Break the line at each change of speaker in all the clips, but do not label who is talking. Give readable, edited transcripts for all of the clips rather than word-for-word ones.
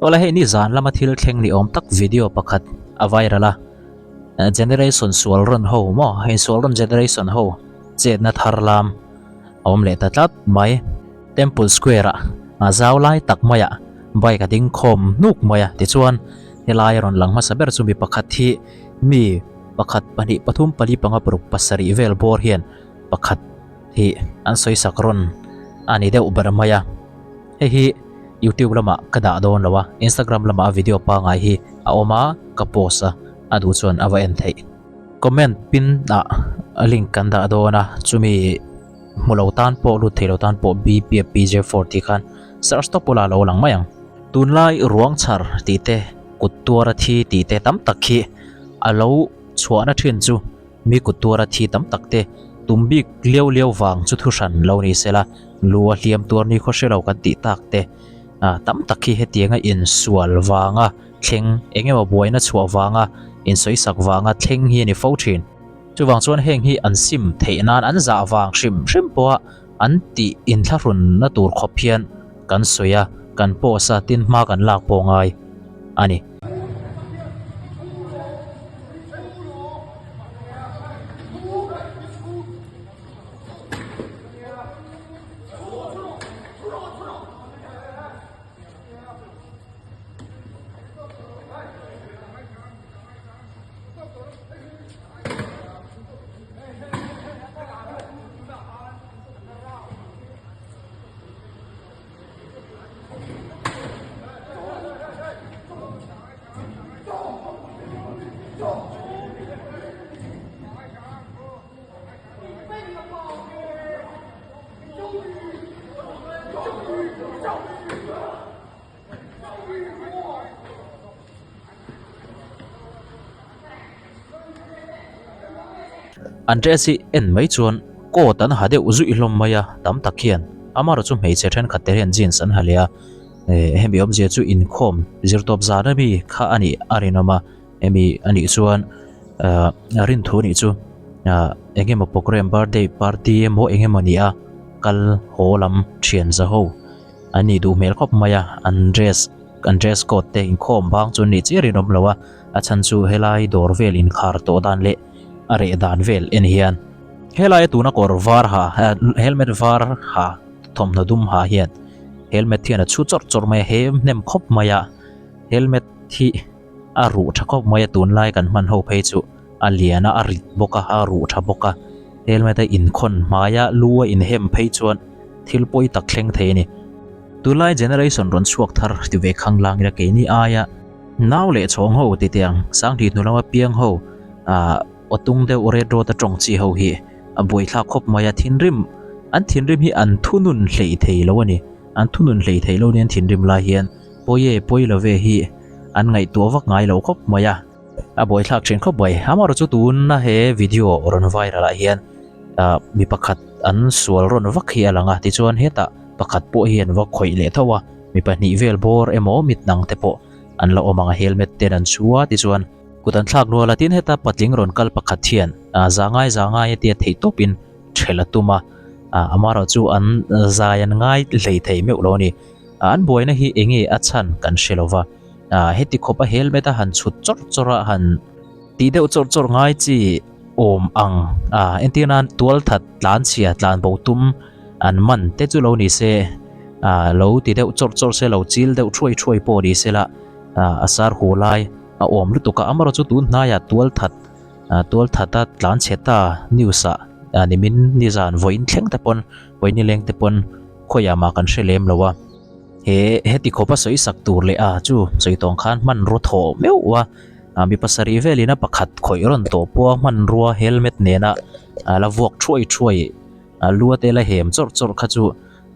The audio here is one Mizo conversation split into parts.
Awle hei ni zan lama thil thleng ni awm tak video pakhat a viral a, generation sual rawn ho maw hei sual rawn generation ho chetna thar lam a awm leh ta tlat mai. Temple Square ah zau lai tak maiah bike a ding khawm hnuk mai a, tichuan helai a rawn lang hmasa ber chu mi pakhat hi mi pakhat pahnih pathum pali panga paruk pasarih vel bawr hian pakhat hi an sawi sak rawn a ni deuh ber mai a. Hei hi YouTube lamah ka dah dawn lo a, Instagram lamah a video pangai hi a awm a, ka post a, a duh chuan a va en theih. Comment pin ah link kan dah dawn a, chumi hmu lo tan pawh lut thei lo tan pawh BPFPJ4 tih khan search tawp ula lo lang mai ang. Tunlai ruang chhar tih te, kut tuara thi tih te tam tak hi a lo chhuahna thin chu Mi kut tuara thi tam tak te tum bik liau liau vang chu thu hran lo ni sela, lu a hliam tuar ni khaw hre lo kan tih tak te tam tak hi hetianga insual vanga thleng eng emaw buaina chhuah vanga insawisak vanga thleng hi a ni fo thin. Chuvang chuan heng hi an sim theih nan an zah vang hrim hrim pawha an tih inthlahrunna tur khawp hian kan sawi a, kan post a, tin hma kan lak pawh ngai a ni. An dress hi en mai chuan coat an ha deuh zuih hlawm mai a, tam tak hian amaherawhchu chu hmeichhe thenkhat te hian jeans an ha leh a, eh hemi awmzia chu inkhawm zirtawp zan ami kha a nih a rinawm a, hemi a nih chuan ah rin thu a nih chu ah eng emaw program birthday party emaw eng emaw ni a kal haw lam thian za ho an nih duh hmel khawp mai a, an dress an dress code te inkhawm bang chu an nih chiah rinawm lo a, a chhan chu helai dawr vel inkhar tawh dan leh a reh dan vel en hian helai a tuna kawr var ha helmet var ha thawmhnaw dum ha hian helmet hian a chhu chawrh chawrh mai a he hnem khawp mai a helmet hi a ruh tha khawp mai a tunlai kan hman ho phei chu a lian a a rit bawk a a ruh tha bawk a helmet a inkhawn hmai a lu a inhem phei chuan thil pawi tak thleng thei a ni tunlai generation rawn chhuak thar ti ve khang lang ila keini aia Nau leh chhawng ho ti tiang Sanghnih hnu lama piang ho ah aw tung deuh red road a tawng chi ho hi a buaithlak khawp mai a, thinrim an thinrim hi an thunun hleih thei lo a ni, an thunun hleih thei lo nia an thinrim lai hian pawi e pawi lo ve hi an ngaihtuah vak ngai lo khawp mai a, a buaithlak thin khawp mai. Amaherawhchu chu tuna he video rawn viral ah hian ah mi pakhat an sual rawn vak hi a lang a, tichuan hetah pakhat pawh hi an va khawih leh tho a. Mi pahnih vel bawr emaw mitnang te pawh an la awm ang a helmet ten an chhu a tichuan kut an thlak nual a tin heta patling rawn kal pakhat hian ah za ngai za ngai a tia theih tawpin ṭhelh a tum a ah amaherawh chu an zai an ngai hlei thei meuh lo a ni ah an buaina hi eng nge a chhan kan hre lo va ah heti khawp a helmet a han chhut chawrh chawrh a han tih deuh chawrh chawrh ngai chi awm ang ah entir nan tual that tlan chhia tlan bo tum an man te chu lo ni se ah lo ti deuh chawrh chawrh se lo chil deuh thuai thuai pawh ni se la ah a sar hu lai a awm lutuk a amaherawhchu tun hnaiah tual that ah tual that a tlan chhe ta news ah ah nimin nizan vawiin thleng te pawn vawiin nileng te pawn khawiah mah kan hre lem lo a he heti khawp a sawi sak tur leh a chu sawi tawng khan hmanraw thawh meuh a. Ah mi pasarih velin a pakhat khawih rawn tawh pawh a hmanrua helmet nena ah la vuak thuai thuai ah lu a te la hem chawrh chawrh kha chu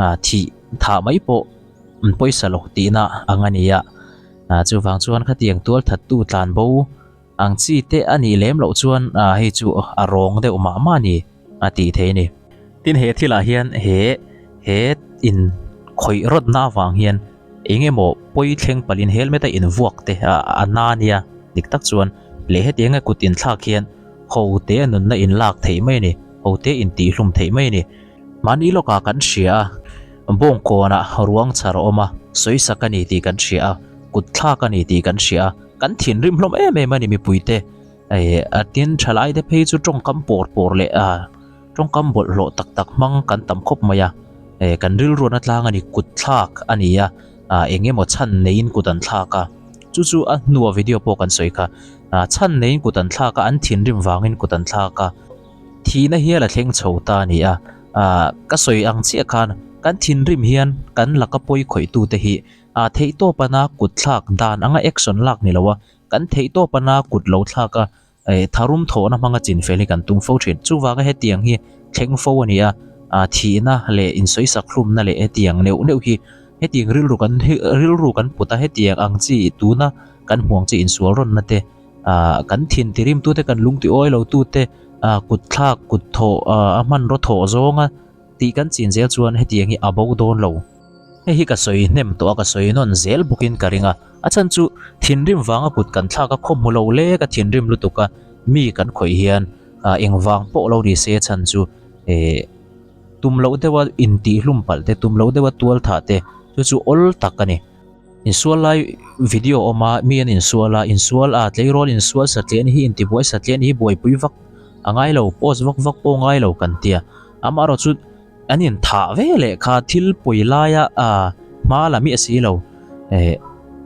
ah thih thah mai pawh an pawisa lo tihna ang a ni a ah chuvang chuan khatiang tual that tu tlan bo ang chi te a nih lem loh chuan ah hei chu a rawng deuh mah mah a ni a tih theih a ni. Tin he thilah hian he he in khawih rawtna avang hian Eng emaw pawi thleng palhin helmet a invuak te a na nia, dik tak chuan leh hetianga kut inthlak hian ho te a nunna inlak theih mai a ni, ho te intihhlum theih mai a ni. Mahni lawkah kan hria a, bawngkawnah ruang chhar a awm a, sawisak a ni tih kan hria a, kut thlak a ni tih kan hria a, kan thinrim hlawm em em a ni mipuite. A tin thalai te phei chu tawngkam pawr pawr leh a tawngkam bawlhhlawh tak tak hmang kan tam khawp mai a, kan rilruan atlang a ni kut thlak a ni a, eng emaw chhan neiin kut an thlak a, chu chu a hnua video pawh kan sawi kha, chhan neiin kut an thlak a, an thinrim vangin kut an thlak a. Thihna hial a thleng chho ta a ni a, aah ka sawi ang chiah khan kan thinrim hian kan laka pawi khawih tute hi ah theihtawp ana kut thlak dan anga action lak ni lo a, kan theihtawp ana kut lo thlak a, eh tharum thawhna hmanga chinfel hi kan tum fo thin. Chuvanga hetiang hi thleng fo a ni a, ah thihna leh insawisak hlumna leh hetiang neuh neuh hi hetiang rilru kan rilru kan put a, hetiang ang chi tuna kan hmuh ang chi insual rawnna te ah kan thin ti rim tute kan lung ti awi lo tute ah kut thlak kut thawh ah a hmanraw thawh zawnga tih kan chin zel chuan hetiang hi a bo dawn lo. Hei hi ka sawi hnem tawh a ka sawi nawn zel bawkin ka ring a, a chhan chu thinrim vanga kut kan thlak a khaw hmu lo lek a thinrim lutuk a mi kan khawih hian ah engvang pawh lo ni se a chhan chu eh tum loh deuha intihhlum palh te tum loh deuha tual thah te chu chu awl tak a ni. Insual lai video a awm a, mi an insual a, insual a tleirawl insual satliah hi intibuai satliah hi buaipui vak a ngai lo, post vak vak pawh a ngai lo kan tia. Amaherawh chu an inthah ve leh kha thil pawi laia ah hma la miah si lo eh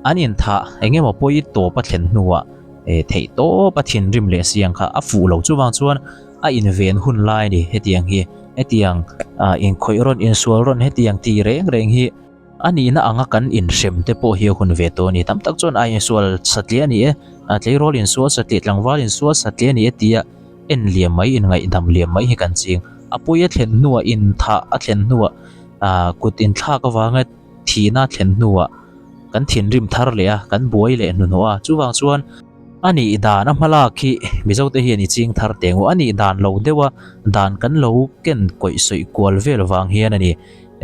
an inthah eng emaw pawi tawp a thlen hnuah eh theih tawp a thinrim leh si ang kha a fuh lo. Chuvang chuan a inven hun lai a ni hetiang hi, hetiang ah inkhawih rawn insual rawn hetiang tih reng reng hi. A nihna anga kan inhrem te pawh hi a hun ve tawh a ni. Tam tak chuan a insual satliah a ni e, a tleirawl insual satliah, tlangval insual satliah a ni e tia en liam mai, inngaihdam liam mai hi kan ching. A pawi a thlen hnuah, inthah a thlen hnuah, ah kut inthlak avanga thihna a thlen hnuah kan thinrim thar leh a, kan buai leh hnuhnawh a. Chuvang chuan a nih dan a hmalak hi Mizote hian i ching thar teh ngawh. A nih dan lo deuha dan kan lo ken kawih sawih kual vel vang hian a ni.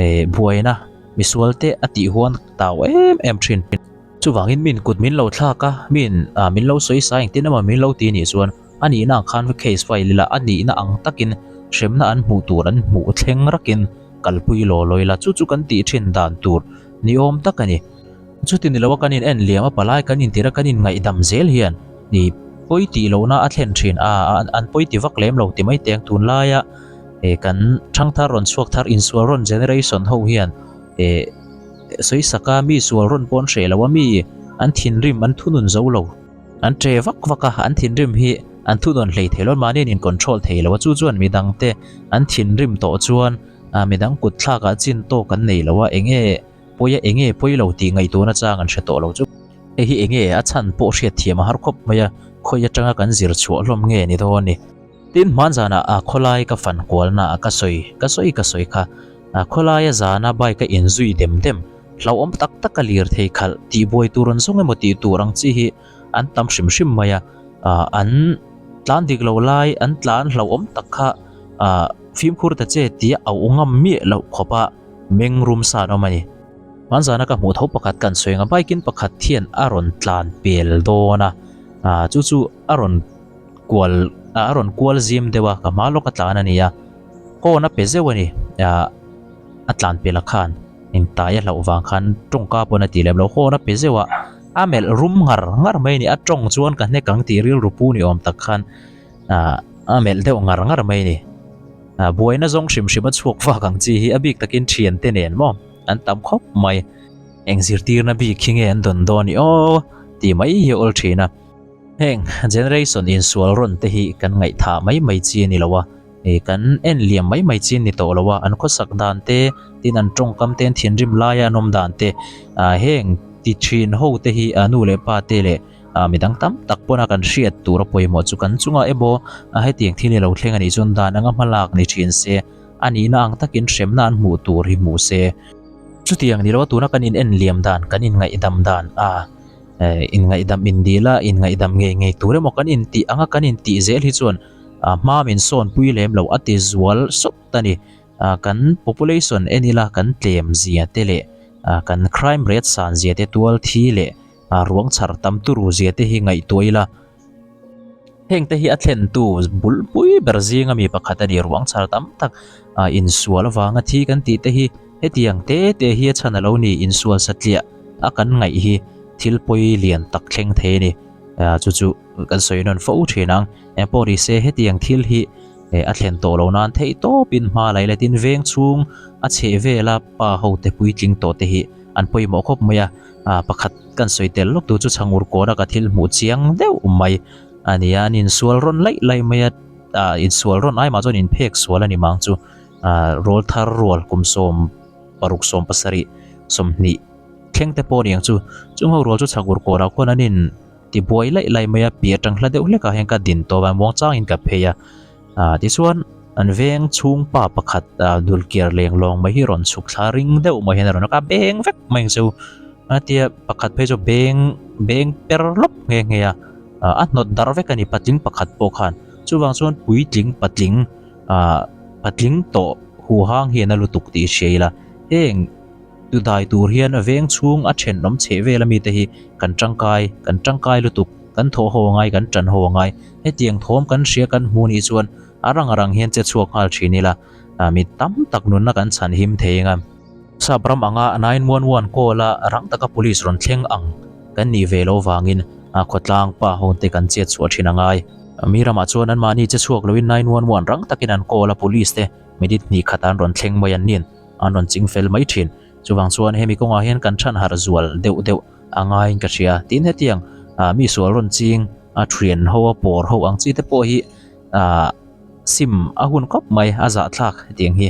Eh buaina misual te a tih huan tau em em thin. Chuvangin min kut min lo thlak a, min ah min lo sawi sa engtin emaw min lo ti nih chuan a nihna ang khan case file ila a nihna ang takin hremna an hmuh tur an hmuh thleng rakin kalpui law law ila chu chu kan tih thin dan tur ni awm tak a ni. Chuti ni loa kan in en liam a palai kan intir a kan in ngaihdam zel hian ni pawi tih lohna a thlen thin a an pawi ti vak lem lo ti mai teng tunlaia eh kan thangthar rawn chhuak thar insual rawn generation ho hian eh sawi saka mi sual rawn pawn hreh lo a mi an thinrim an thunun zo lo an che vak vak a an thinrim hi an thunawn hlei thei lo mahni an in control thei lo a chu chuan midang te an thinrim tawh chuan ah midang kut thlak ah chin tawk an nei lo a enge pawi a enge pawi lo tih ngaihtuahna chang an hre tawh lo chu hei hi enge a chhan pawh hriat thiam a har khawp mai a khawi atanga kan zir chhuah hlawm nge ni dawn a ni. Tin hman zanah a khawlai ka fan kualna ah ka sawi ka sawi ka sawi kha. A khawlaia zana bike a inzui dem dem, hlauhawm tak tak a lir thei khalh tihbuai tur an zawng emaw tih tur ang chi hi an tam hrim hrim mai a. Ah an tlan dik lo lai an tlan hlauhawm tak kha ah fimkhur ta che tia auh ngam miah loh khawp a meng rum sa an awm a ni. Hman zana ka hmuh tho pakhat kan sawi ang a bike in pakhat hian a rawn tlan pel dawn a, ah chu chu a rawn. Kual a rawn kual zim deuh a, ka hma lawk a tlan a ni a, horn a pe zeuh a ni, ah a tlan pel a khan eng tai a hlauh vang khan tawngka pawn a ti lem lo, horn a pe zeuh a, a melh rum ngar ngar mai a ni, a tawng chuan ka hnek ang tih rilru pu ni awm tak khan ah a melh deuh ngar ngar mai a ni, ah buaina zawng hrim hrim a chhuak vak ang chi hi a bik takin thiante nen maw an tam khawp mai, eng zirtirna bik hi nge an dawn dawn i aw tih mai hi a awl thin a. Heng generation insual rawn te hi kan ngaihthah mai mai chi a ni lo a, ih kan en liam mai mai chi a ni tawh lo a, an khawsak dan te, tin an tawngkam te, an thinrim laia an awm dan te, ah heng ti thin ho te hi ah nu leh pa te leh ah midang tam tak pawna kan hriat tur a pawimawh chu kan chungah emaw ah hetiang thil hi lo thleng a nih chuan dan anga hma lak ni thin se, a nihna ang takin hremna an hmuh tur hi hmuh se. Chutiang ni lo a tuna kan in en liam dan, kan in ngaihdam dan ah. Eh inngaihdam in dil a, inngaihdam ngei ngei tur emaw kan intih anga kan intih zel hi chuan ah hma min sawn pui lem lo a ti zual sawt a ni. Ah kan population en ila kan tlem zia te leh ah kan crime rate san zia te tual thi leh ah ruang chhar tam turu zia te hi ngaihtuah ila. Heng te hi a thlentu bulpui ber zinga mi pakhat a ni ruang chhar tam tak ah insual avanga thi kan tih te hi hetiang te te hi a chhan a lo ni insual satliah a kan ngaih hi. thil pawi lian tak thleng thei a ni. Chu chu kan sawi nawn fo thin ang. Eng pawh ni se hetiang thil hi a thlen tawh lo nan theih tawpin hma laih la tin veng chhung a chheh vela pa ho te puitling tawh te hi an pawimawh khawp mai a. Pakhat kan sawi tel lawk tur chu chhangur kawna ka thil hmuh chiang deuh mai a ni a. An insual rawn laih laih mai a, insual rawn ai mah chuan inphek sual a ni mang chu. Rawl thar rual kum 16 17 20 thleng te pawh a ni ang chu. Chung ho rual chu chhakur kawrah khuan an in ti buai laih laih mai a, piah tang hla deuh hlekah hian ka din tawp a, muang changin ka phei a. Ah tichuan an veng chhung pa pakhat ah dulkiar leng lawng mai hi rawn chhuk thla ring deuh mai hian a rawn a beng vek mai ang chu a tia pakhat phei chu beng beng per lawp nghe nghe a, ah a hnawt dar vek a ni patling pakhat pawh khan chuvang chuan puitling patling ah patling tawh huhang hian a lutuk tih hria ila heng. Tudai tur hian a veng chhung a thenawm chheh vel ami te hi kan tangkai, kan tangkai lutuk, kan thawh ho angai, kan tan ho angai. Hetiang thawm kan hria kan hmu nih chuan a rang a rang hian che chhuak nghal thin ila, mi tam tak nunna kan chhan him thei eng a. Sap ram anga 911 call a rang taka police rawn thleng ang kan nih ve loh vangin khawtlang pa ho te kan chet chhuah thin angai. Mi ramah chuan anmahni che chhuak loin 911 rang takin an call a police te minute hnih khat an rawn thleng mai an nin. An rawn ching fel mai thin. Chuvang chuan hemi kawngah hian kan chhan harh zual deuh deuh a ngaiin ka hria. Tin hetiang mi sual rawn ching a thian ho a pawr ho ang chi te pawh hi sim a hun khawp mai a zahthlak hetiang hi.